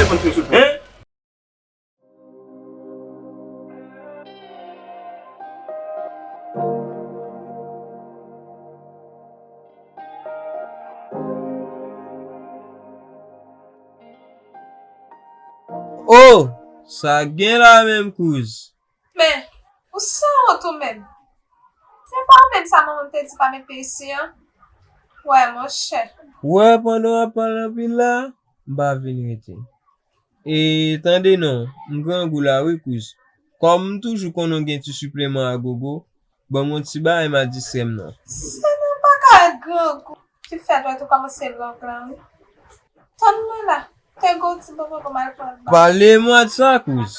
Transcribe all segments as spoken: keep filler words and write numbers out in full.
Konn fè sou pwen. Hein? Oh, sa gen la menm, kouz. Men, ou sanwont ou menm. Se pa ou menm sa manman m te di pa met pye isi an? Wè, monchè. Wè, pandan w ap pale anpil la, m pa vin rete. E tande non, m grangou la wi, kouz. Kòm m toujou konnen w gen ti sipleman a gogo, ban m yon ti bagay m a distrè m non. Se nou pa ka grangou. Ki fèt wè tou kòmanse long lan wi. Tann mwen la. Te gon ti bonbon pou m al pran ba. Pale mwa de sa, kouz.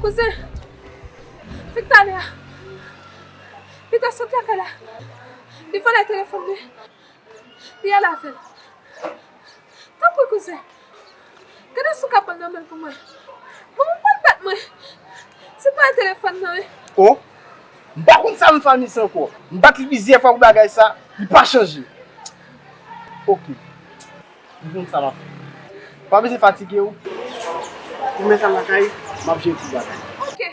Kouzen, fèk talè a, Pita sot lakay la. Li vòlè telefòn mwen. Li al avè l. Tanpri, kouzen. Gade si w ka pran l nan men l pou mwen. Manman pral bat mwen. Se pa telefòn nan, wi. O, m pa konn sa m fè misye ankò. M bat li plizyè fwa pou bagay sa, li pa chanje. Oke. M konn sa m ap fè. Pa bezwen fatige w. Ou mèt al lakay, m ap jere tout bagay. Oke.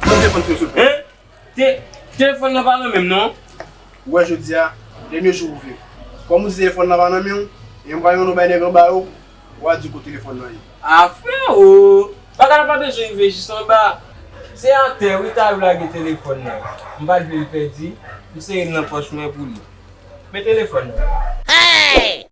Mwen te konn fè sou. Hein? Te, telefòn nan pa nan men m non. Ou wè jodi a, dènye jou ou vle. Kòm ou di telefòn nan pa nan men w, e m pral yon non bay nèg anba yo, w a di kote telefòn nan ye. A freo! Bagay la pa bezwen rive jis anba. Se atè wi ta yo lage telefòn nan. M pa t vle l pèdi, m sere l nan pòch mwen pou li. Men telefòn nan. Hey!